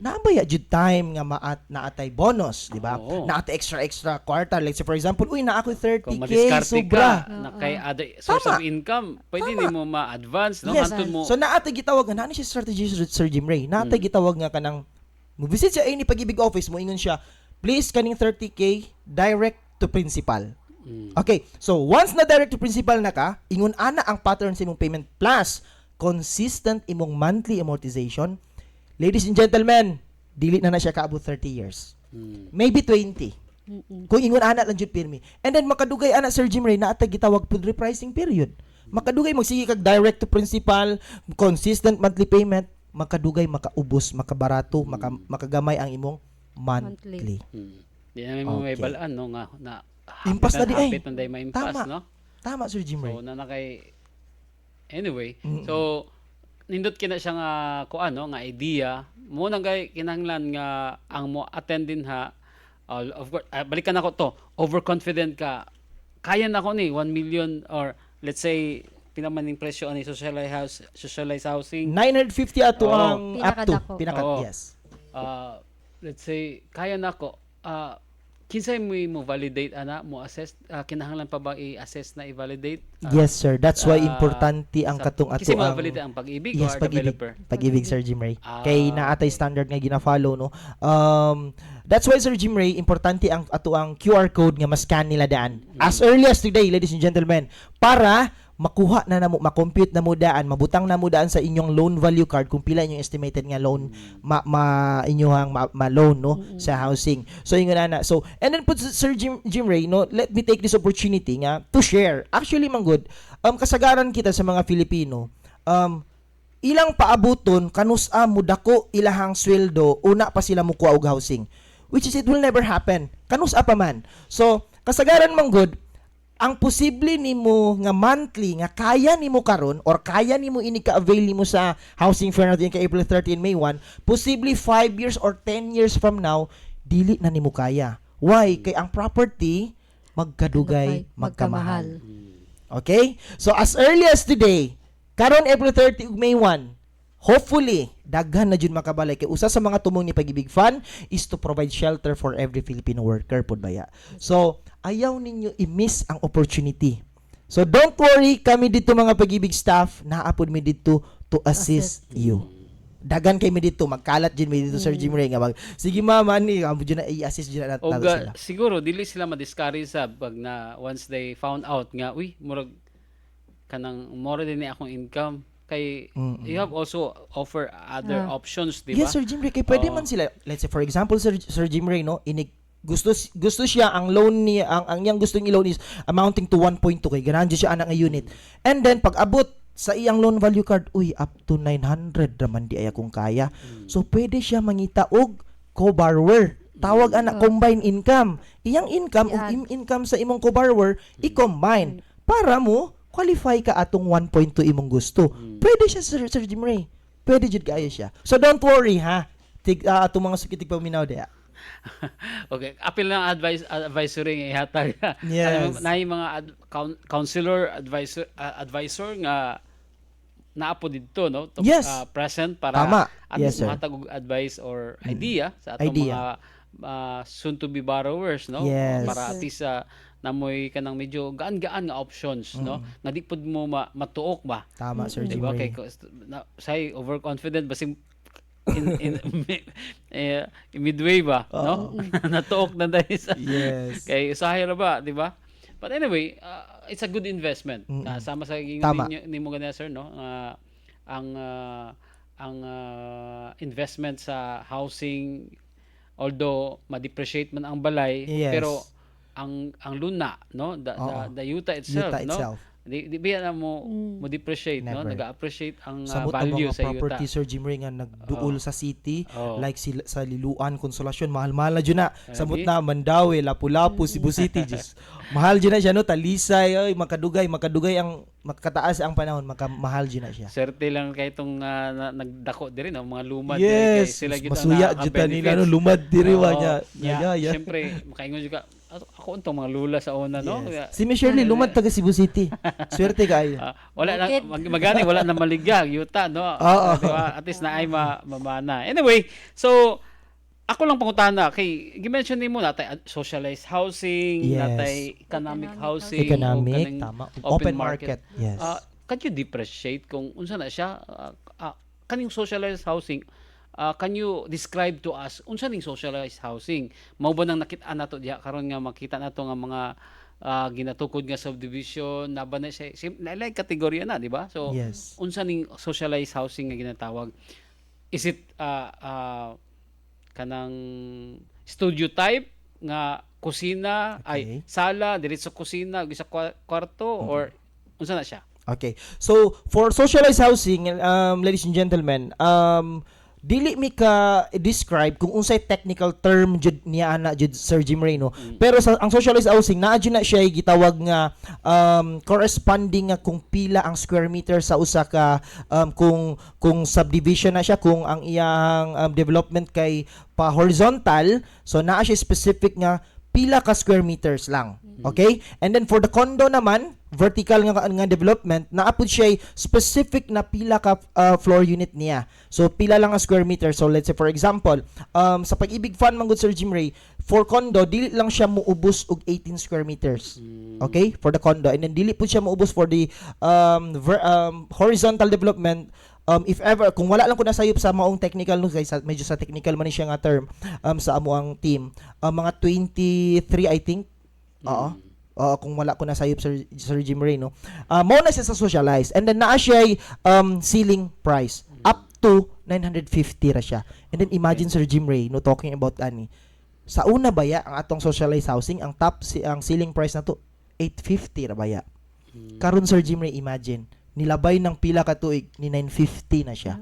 Naabaya jud time nga maat naatay bonus, di ba? Oo. Naatay extra extra kwarta. Like say for example, uy naa ko 30K Kung madiskarte sobra. ka na kay other source Tama. of income, pwede Tama. nimo ma-advance, no? Yes. Hantod mo. So naatay gitawag nga naa ni siya strategy, Sir Jim Ray. Naatay gitawag nga kanang mo visit siya ini Pag-ibig office, mo ingon siya, "Please kaning 30K direct to principal." Okay, so once na direct to principal na ka, ingon ana ang pattern sa imong payment plus consistent imong monthly amortization. Ladies and gentlemen, dili na na siya kaabot 30 years. Maybe 20. Kung ingon ana lang jud pirmi. And then makadugay ana, Sir Jim Ray, naatay gitawag pud repricing period. Makadugay magsige kag direct to principal, consistent monthly payment, makadugay makaubos, makabarato, makagamay ang imong monthly. Monthly. Di namin mo may balaan, no, nga na Impas na di ay. hapit na day maimpas, Tama. no? Tama, Sir Jim Ray. So na kay anyway, so nindot kina siya nga kuan, no, nga idea mo nang kay kinahanglan nga ang mo attend din ha, of course, balikan ako to, overconfident ka, kaya na ko ni 1 million or let's say Pila man ning presyo ani socialized house, socialized housing? 950 ato ang up to. Pinakadako. Pinaka, yes. Let's say kaya nako, kinsay mo validate ana, mo assess? Kinahanglan pa ba i-assess na, i-validate? Yes, sir. That's why importante ang katong ato Kinsay mo ang validate, ang Pag-ibig Yes, or Pag-ibig. developer? Pag-ibig, Sir Jim Ray. Kay naa tay standard nga gina-follow, no. That's why, Sir Jim Ray, importante ang ato ang QR code nga ma-scan nila daan. As early as today, ladies and gentlemen, para makuha na namo, ma-compute na mo daan, mabutang na mo daan sa inyong loan value card kung pila inyong estimated nga loan ma inyong ma loan, no, sa housing. So ingon ana. So and then pud, Sir Jim Ray, no, let me take this opportunity nga to share. Actually man good, kasagaran kita sa mga Filipino, ilang paabuton kanusa mudako ilahang sweldo una pa sila mukuha og housing, which is it will never happen kanusa pa man. So kasagaran man good, ang posible nimo nga monthly nga kaya nimo karon or kaya nimo ini ka-avail nimo sa housing fair natin kay April 13, May 1, posible 5 years or 10 years from now dili na nimo kaya. Why? Kay ang property magkadugay magkamahal. Okay? So as early as today, karon April 30 ug May 1, hopefully daghan na jud makabalay kay usa sa mga tumong ni Pag-ibig Fund is to provide shelter for every Filipino worker pud baya. So ayaw ninyo i-miss ang opportunity. So don't worry, kami dito mga Pag-ibig staff, naa pod mi dito to assist you. Dagan kay mi dito, magkalat jud mi dito, Sir Jim Ray, nga mag, "Sige ma'am, ani, amo jud na i-assist jud na Og nato sila." Siguro dili sila ma-discourage sa pag na once they found out nga, uy, murag kanang mura din ni akong income, kay you have also offer other options, di ba? Yes, Sir Jim Ray. Kay pwede man sila, let's say for example, Sir Jim Ray, no, inig gusto gusto siya ang loan niya, ang iyang gustong i-loan is amounting to 1.2 kay ganahan jud siya ana nga unit. And then pag abot sa iyang loan value card, uy, up to 900 raman di ay akong kaya. So pwede siya mangita og co-borrower. Tawag ana combine income. Iyang income ug I-add. income sa imong co-borrower i-combine para mo qualify ka atong 1.2 imong gusto. Pwede siya, Sir Jim Ray. Pwede jud kaayo siya. So don't worry ha. Tig atong mga suki tigpaminaw diha. Okay, apil lang advice, advisory nga ihatag. Yes. Naay mga counselor, advisor, advisor nga naa po didto, no? To, present para at Yes, least sir. mahatag og advice or idea sa atong Idea. mga soon to be borrowers, no? Para at least namoy kanang medyo gaan-gaan nga options, no? Nga di pud mo matuok ba? Tama, Sir Di Jim ba? Ray. Kay na, say overconfident basing in midway ba, no? Natuok na dahil sa kay usahay ra ba, di ba? But anyway, it's a good investment. Sama sa ingon ninyo nimo ganina, sir, no? Ang investment sa housing, although ma-depreciate man ang balay, pero ang luna, no, the yuta itself, Yuta no, itself. di biya na mo depreciate, no? Never. Naga-appreciate ang Samot ang value mga sa yuta. property, Sir Jim Ray, nga nagduol sa city, Oo. like sila, sa Liluan, Consolacion, mahal-mahal na jud na. Samot Lagi. na Mandaue, Lapu-Lapu, Cebu City, just mahal jud na siya, no? Talisay, oy, makadugay, makadugay ang makataas ang panahon, makamahal jud na siya. Swerte lang kay itong nagdako diri, no, mga lumad diri, kay Yes, sila gyud ang masuya jud ta nila, no, nakaka-benefits. lumad diri wa Oo. niya. Nya, Yeah. siyempre makaingon jud ka, "Ako ako untong mga lula sa una, no?" Yes. Si Miss Shirley, lumad taga Cebu City. Swerte kaayo. Wala na Bukid. magani wala na maligya yuta, no? Oo. Di ba? At least na ay mamana. Anyway, so ako lang pangutana kay gi-mention nimo natay socialized housing, natay economic Economic housing, o Economic, kanang tama. Open market. Yes. Can you differentiate kung unsa na siya? Kaning socialized housing, can you describe to us unsa ning socialized housing? Mao ba nang nakit-an nato diha karon nga makita nato nga mga ginatukod nga subdivision na ba na siya lain kategorya na, di ba? So unsa ning socialized housing nga ginatawag? Is it kanang studio type nga kusina ay sala diretso kusina ug isa kwarto or unsa na siya? Okay. So, for socialized housing, ladies and gentlemen, dili mi ka describe kung unsay technical term jud niya ana jud, Sir Jim Reyno. Pero sa ang socialized housing naa jud na siya gitawag nga corresponding nga kung pila ang square meter sa usa ka kung subdivision na siya, kung ang iyang development kay pa horizontal, so naa siya specific nga pila ka square meters lang. Okay? And then for the condo naman, vertical nga development, naa pud siya specific na pila ka floor unit niya. So pila lang ang square meter. So let's say, for example, sa Pag-ibig Fund man gud, Sir Jim Ray, for condo dili lang siya muubos og 18 square meters. Okay? For the condo. And then dili pud siya muubos for the horizontal development, if ever, kung wala lang ko nasayop sa maong technical, no, kay sa, medyo sa technical man ni siya nga term sa amo ang team, mga 23, I think. Oo. Oo, kung wala ko nasayop, Sir Jim Ray, no. Mao na siya sa socialized. And then naa siya ceiling price up to 950 ra siya. And then imagine, Sir Jim Ray, no, talking about ani. Sa una baya ang atong socialized housing, ang top si ang ceiling price na to 850 ra baya. Karon, Sir Jim Ray, imagine, nilabay ng pila ka tuig ni 950 na siya.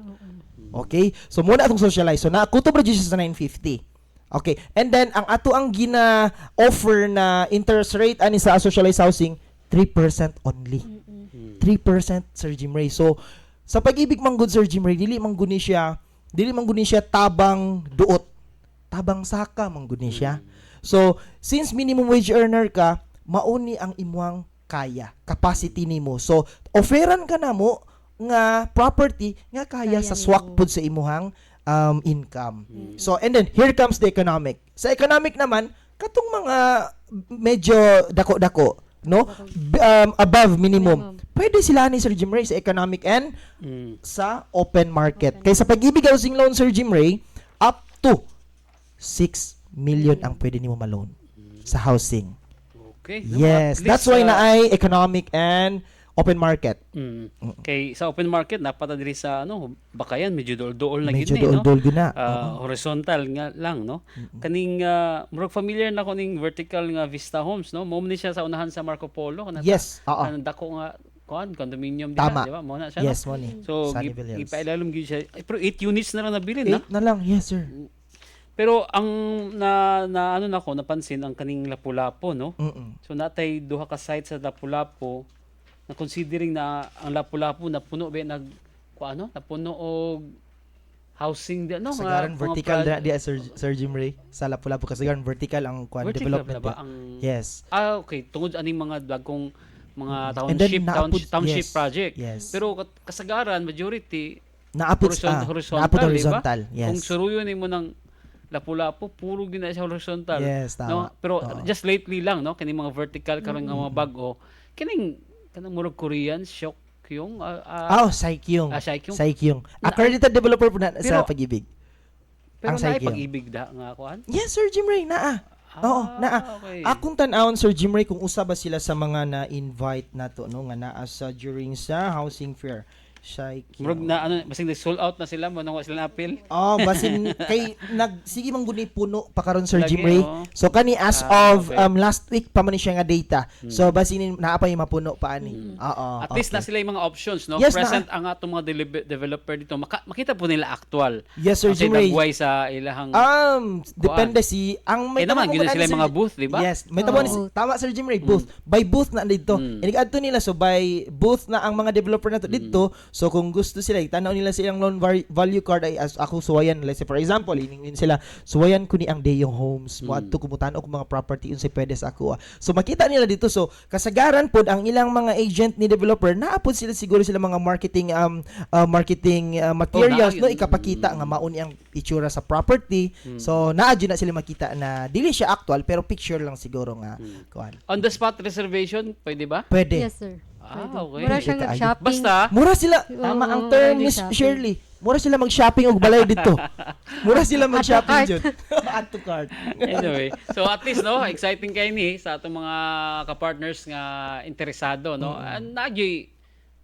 Okay? So muna atong socialized. So nakutob ra jud siya sa 950. Okay. And then ang ato ang gina offer na interest rate ani sa socialized housing, 3% only. 3%, Sir Jim Ray. So sa Pag-ibig man gud, Sir Jim Ray, dili man gud ni siya tabang duot. Tabang saka man gud ni siya. So since minimum wage earner ka, mauni ang imuang kaya, capacity nimo. So offeran ka namo nga property nga kaya, Kaya sa nimo. swak pud sa imuhang income. So and then here comes the economic. Sa economic naman, katong mga medyo dako-dako, no? Above minimum. Minimum. Pwede sila ni Sir Jim Ray sa economic and sa open market. Open. Kay sa Pag-ibig Housing Loan, Sir Jim Ray, up to 6 million ang pwede nimo ma-loan sa housing. Okay. No, Yes, at that's least, why naay economic and open market. Kay sa open market napata diri sa ano Bakayan, medyo duol-duol na Medyo gid ni, no? duol-duol gid na. Ah, horizontal nga lang, no? Kaning murag familiar na ko ning vertical nga Vista Homes, no? Mao man ni siya sa unahan sa Marco Polo kanang Yes, oo. kanang dako nga kuan condominium dira, Tama. di ba? Mao na siya, no? Yes, mo ni. So Sunnyvale Hills. ipailalom gyud siya. Ay, pero 8 units na lang nabilin na. 8 na lang, yes, sir. Pero ang na, na ano na ko napansin ang kaning Lapu-Lapu, no? So natay duha ka site sa Lapu-Lapu na considering na ang Lapu-Lapu napuno ba nag ku ano napuno og housing di ano nga Kasagaran mga vertical na di, Sir Jim Ray, sa Lapu-Lapu kasagaran vertical ang kuan Vertical development na ba di. ang Yes. Ah, okay, tungod aning mga bagong mga And then, township naapod- township project. Pero kasagaran majority Naapod horizontal, naapod di ba? horizontal. Yes. Kung suruyon nimo ng Lapu-Lapu, puro gyud na siya horizontal. Yes, tama. No? Pero Oo. just lately lang, no, kining mga vertical karon nga mga bag-o, kining kanang murag Korean shock yung Oh, Saikyong. Ah, Saikyong. Saikyong. Accredited developer po na sa Pero- Pag-ibig. Pero ang naay Saikyong. Pag-ibig da nga kuan. Yes, Sir Jim Ray, naa. Oo, naa. Okay. Akong tan-awon, Sir Jim Ray, kung usa ba sila sa mga na-invite nato, no, nga naa sa during sa housing fair. Saikyong. Murag na ano basig nag sold out na sila mo nang wa sila na-appeal. Oh, basin kay nag sige man gud ni puno pa karon, Sir Lagi, Jim Ray. oo. So kani as of last week pa man ni siya nga data. So basin naa pa yung mapuno pa ani. Oo. At least na sila yung mga options, no? Yes, Present ang atong mga developer dito. Makita po nila actual. Yes, Sir Kasi Jim Ray. nagway sa ilahang Depende si ang Eh naman, tama gyud mo sila ani, yung mga booth, di ba? Yes, may tama ni Oo. tama, Sir Jim Ray, booth. By booth na dito. Mm. Inig-adto nila, so by booth na ang mga developer nato dito. So kung gusto sila, itanaw nila silang loan value card ay as ako suwayan, let's say for example, iningin sila, suwayan ko ni ang Deyo Homes, moadto ko mutan-o ko mga property unsay pwede sa ako. Ah. So makita nila dito, so kasagaran pod ang ilang mga agent ni developer naa pod sila siguro sila mga marketing materials Oh, no, naa yun. ikapakita nga mauni ang itsura sa property. So naa jud na sila makita na dili siya actual pero picture lang siguro nga kuan. On the spot reservation, pwede ba? Pwede. Yes, sir. Ah, Pwede. okay. Mura siyang Kaayo. nag-shopping. Basta Mura sila, tama Oo, ang term mura Miss shopping. Shirley. Mura sila mag-shopping og balay dito. Mura sila mag-shopping cart. jud. Add to cart. Anyway, so at least, no, exciting kay ni sa atong mga ka-partners nga interesado, no. Mm. Nagyoy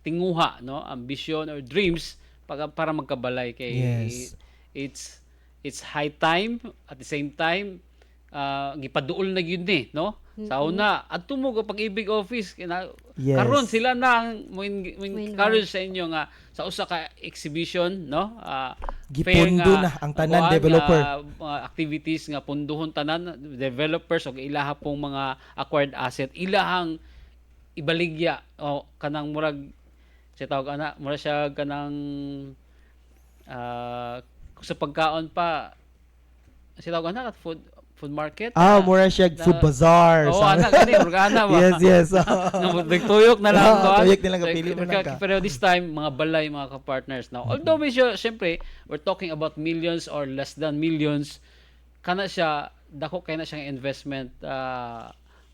tinguha, no, ambition or dreams para magkabalay kay it's high time. At the same time, gipaduol na gyud ni, no, sa una adto mo go Pag-ibig office kina, karon sila na ang mo encourage sa inyo nga sa usa ka exhibition, no, fair Gipundo nga na ang tanan kuan, developer. nga mga activities nga punduhon tanan developers og ilaha pong mga acquired asset ilahang ibaligya o kanang murag sa tawag ana mura siya kanang sa pagkaon pa sa tawag ana food food Food market. Ah, mura siya food bazaar. Oo, ana gani, murag ana ba. Yes. Nagtuyok na lang Oo, ko. tuyok na lang ka, pili mo lang ka. Pero this time, mga balay, mga ka-partners now. Although, medyo, syempre, we're talking about millions or less than millions, kana siya, dako kay na siyang investment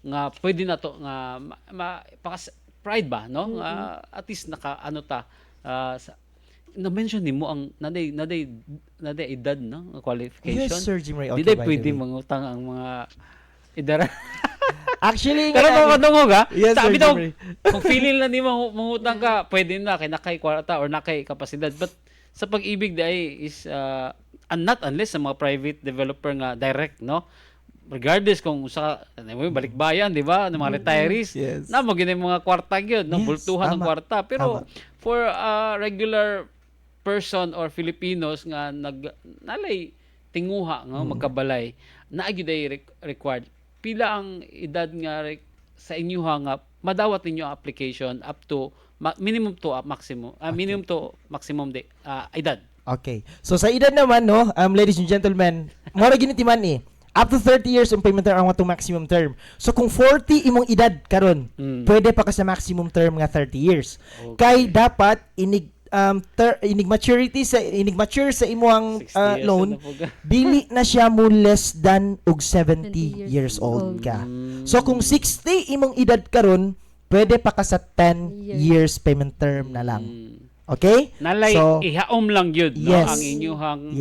nga pwede na to nga ma, pride ba, no? Nga at least naka ano ta sa, na-mention nimo ang naday edad, no, nga qualification. Yes, Sir Jim Ray. Di Okay, day by the pwede way. mangutang ang mga idara. Actually, Pero nga- mga ha? Yes, Sabi Sir daw, Jim Ray. kung feeling lang nimo mangutang ka, pwede na kay nakay kwarta or nakay kapasidad. But sa Pag-ibig day is and not unless sa mga private developer nga direct, no? Regardless kung sa ano mo, balikbayan, di ba? Ng mga retirees. Na mo gini mga kwarta gyud, no? Bultuhan ng kwarta. Pero for a regular person or Filipinos nga nag nalay tinguha nga magkabalay, naa gyud ay required pila ang edad nga sa inyuha nga madawat ninyo ang application up to minimum to maximum, minimum to maximum de edad? Okay. So sa edad naman, no, ladies and gentlemen, mora gini timan eh. Up to 30 years ang payment term ang atong maximum term. So kung 40 imong edad karon, pwede pa ka sa maximum term nga 30 years. Kay dapat inig inig maturity sa inig mature sa imong 60 years loan na po ka. dili na siya mo less than og 70 70 years years old old. ka. So kung 60 imong edad karon, pwede pa ka sa 10 Years. years payment term na lang. Okay? Nalay So, ihaom lang yun, no, ang inyuhang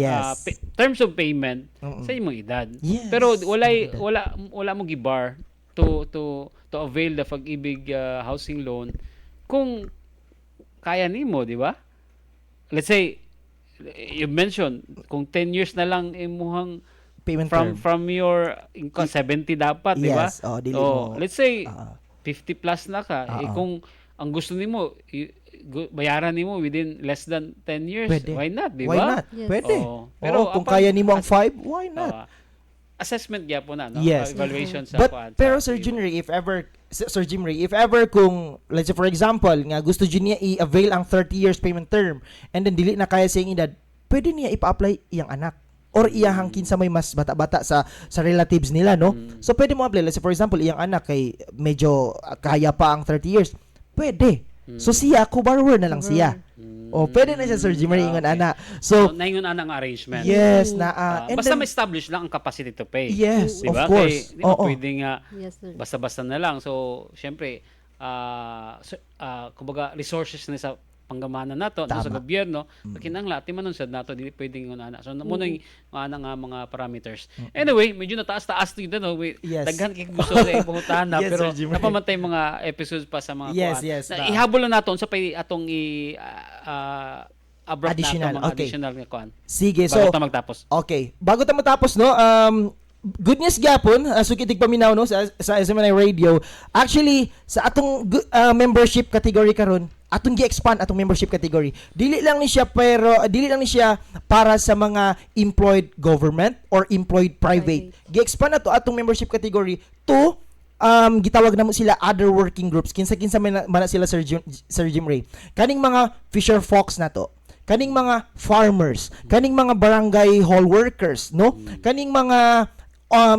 terms of payment sa imong edad. Pero walay Imong edad. Wala wala mo gibar to avail the Pag-ibig housing loan kung kaya nimo, di ba? Let's say you mentioned kung 10 years na lang imuhang payment from term. from your income, 70 dapat, di ba? Yes, oh, dili Oh, mo. let's say 50 plus na ka. Eh, kung ang gusto nimo bayaran nimo within less than 10 years, Pwede. why not, di Why ba? not? Yes. Pwede. Oo. Pero Pero kung upon- kaya nimo ang 5, why not? Assessment gyapon na, no? Yes. Evaluation sa But kuan, pero sa Sir Junri, if ever Sir Jim Ray, if ever kung let's say for example nga gusto jud niya i-avail ang 30 years payment term and then dili na kaya sa iyang edad, pwede niya ipa-apply iyang anak or iyahang kinsa may mas bata-bata sa relatives nila, no? So pwede mo apply. Let's say for example, iyang anak kay medyo kaya pa ang 30 years. Pwede. So siya co-borrower na lang siya. O pwede na siya, Sir Jim Ray, ingon ana. So, So naingon ana nga arrangement. yes, na and basta then, ma-establish lang ang capacity to pay. Yes, Di of ba? course. Kay, di ba Oo. pwede nga Yes, sir. basta-basta na lang. So, syempre, so, kumbaga, resources na sa panggamanan nato, no, sa gobyerno, so kinahanglan atimanon sad nato, dili pwedeng ingon ana. So, mo na yung mga ana nga mga parameters. Anyway, medyo nataas-taas dito, no. Wait, daghan kay gusto sa ipangutana, pero Sir Jim Ray. napaman tay mga episodes pa sa mga kuan. Na, ihabol na nato unsa pay atong i abrupt Additional, nato mga additional nga kuan. Sige, Bago so ta magtapos. Okay. Bago ta matapos, no, good news gyapon, suki paminaw, no, sa SMNI Radio. Actually, sa atong membership category karon, atong gi-expand atong membership category. Dili lang ni siya pero dili lang ni siya para sa mga employed government or employed private. Private. Gi-expand nato atong membership category to gitawag namo sila other working groups. Kinsa-kinsa man na sila, Sir Jim Ray? Kaning mga fisher folks nato, kaning mga farmers, kaning mga barangay hall workers, no? Kaning mga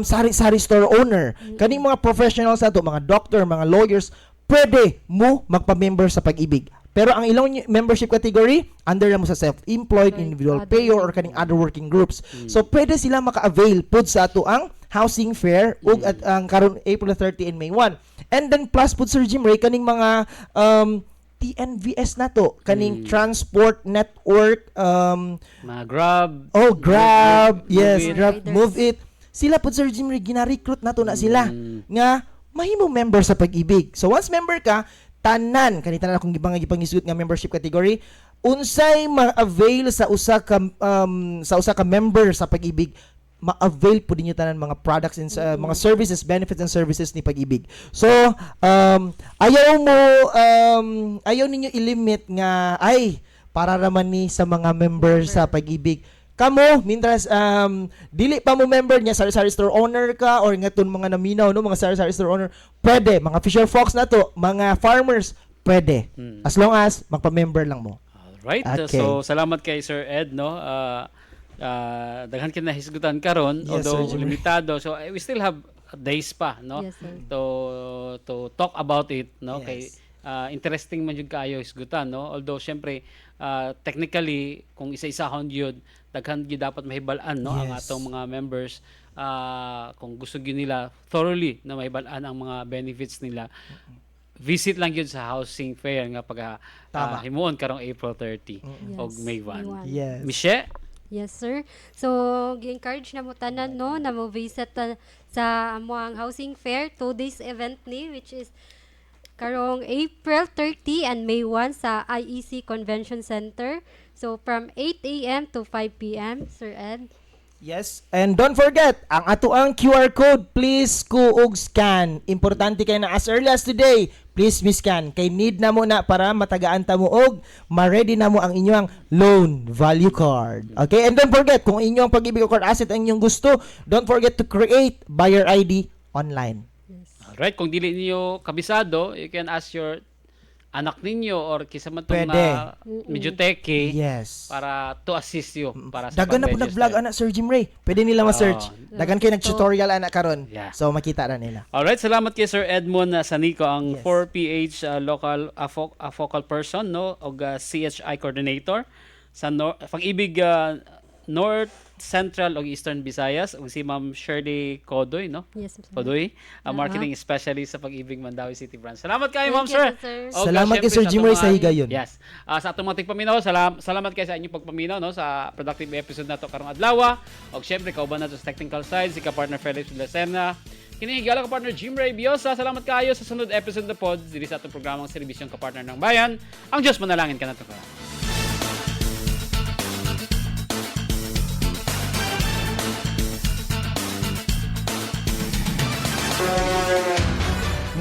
sari-sari store owner, kaning mga professionals nato, mga doctor, mga lawyers, pwede mo magpa-member sa Pag-ibig. Pero ang ilang membership category, under na mo sa self-employed, individual other payer, or kaning other working groups. So pwede sila maka-avail pud sa ato ang housing fair ug at ang karon April 30 and May 1. And then plus pud, Sir Jim Ray, kaning mga TNVS nato, kaning transport network Mga Grab, oh, Grab, Move yes, It. Grab, Riders. Move It. Sila pud, Sir Jim Ray, gina-recruit nato na sila nga mahimo member sa Pag-ibig. So once member ka, tanan kani tanan akong gibang gipangisgot nga membership category, unsay ma-avail sa usa ka member sa Pag-ibig, ma-avail po ninyo tanan mga products and mga services, benefits and services ni Pag-ibig. So, ayaw ninyo ilimit nga ay para raman ni sa mga member sa Pag-ibig. Kamo, mintras dili pa mo member niya, sari-sari store owner ka or ngaton mga naminaw, no, mga sari-sari store owner, pwede, mga fisher folks na to, mga farmers, pwede. As long as magpa-member lang mo. Alright. Okay. So salamat kay Sir Ed, no. Daghan kay nahisgutan karon, Yes, although Sir Jimmy. limitado. So we still have days pa, no, Yes, sir. to talk about it, no, kay interesting man jud kaayo hisgutan, no, although syempre technically kung isa-isahon gyud, daghan gyud dapat mahibal-an, no, ang atong mga members kung gusto gyud nila thoroughly na mahibal-an ang mga benefits nila, visit lang gyud sa housing fair nga pag himuon karong April 30 og May 1. May 1. Michelle. Yes, sir. So, gi-encourage na mo tanan, no, na mo visit sa amoang housing fair, 2 days event ni, which is karong April 30 and May 1 sa IEC Convention Center. So, from 8 a.m. to 5 p.m., Sir Ed. Yes, and don't forget, ang ato ang QR code, please kuog scan. Importante kay na as early as today, please mi-scan. Kay need na mo na para matagaan ta mo og ma-ready na mo ang inyong loan value card. Okay, and don't forget, kung inyong Pag-IBIG card asset ang inyong gusto, don't forget to create buyer ID online. Alright, kung dili niyo kabisado, you can ask your anak ninyo or kinsa man tong Pwede. Medyo techie para to assist you para sa Dagan na po pag-register. nag-vlog ana, Sir Jim Ray. Pwede nila ma-search. Dagan kay nag-tutorial ana karon. So makita na nila. Alright, salamat kay Sir Edmond Sanico, ang 4PH local focal person, no, og CHI coordinator sa Pag-ibig North Central ug Eastern Visayas, ug si Ma'am Shirley Codoy, no? Yes, sir. Codoy, marketing specialist sa Pag-ibig Mandaue City Branch. Salamat kayo, Thank Ma'am, you, sir. sir. Og, Salamat kay syempre Sir sa Jim atong Ray sa higayon. Yes. Sa atong mga tigpaminaw, salamat kayo sa inyong pagpaminaw, no, sa productive episode nato karong adlaw. Og syempre kauban nato sa technical side si ka-partner Felix Lucena. Kini higala ka partner Jim Ray Biosa. Salamat kayo sa sunod episode na pod diri sa atong programang serbisyong kapartner ng bayan. Ang Diyos manalangin kanato ka.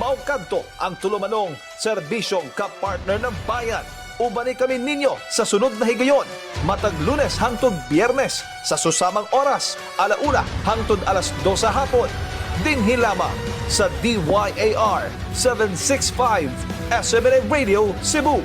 Mao kadto ang tulumanong serbisyong kapartner ng bayan. Ubani kami ninyo sa sunod na higayon. Matag Lunes hangtod Biyernes sa susamang oras, 1:00 hangtod 2:00 sa hapon. Dinhi lamang sa DYAR 765 SMNI Radio Cebu.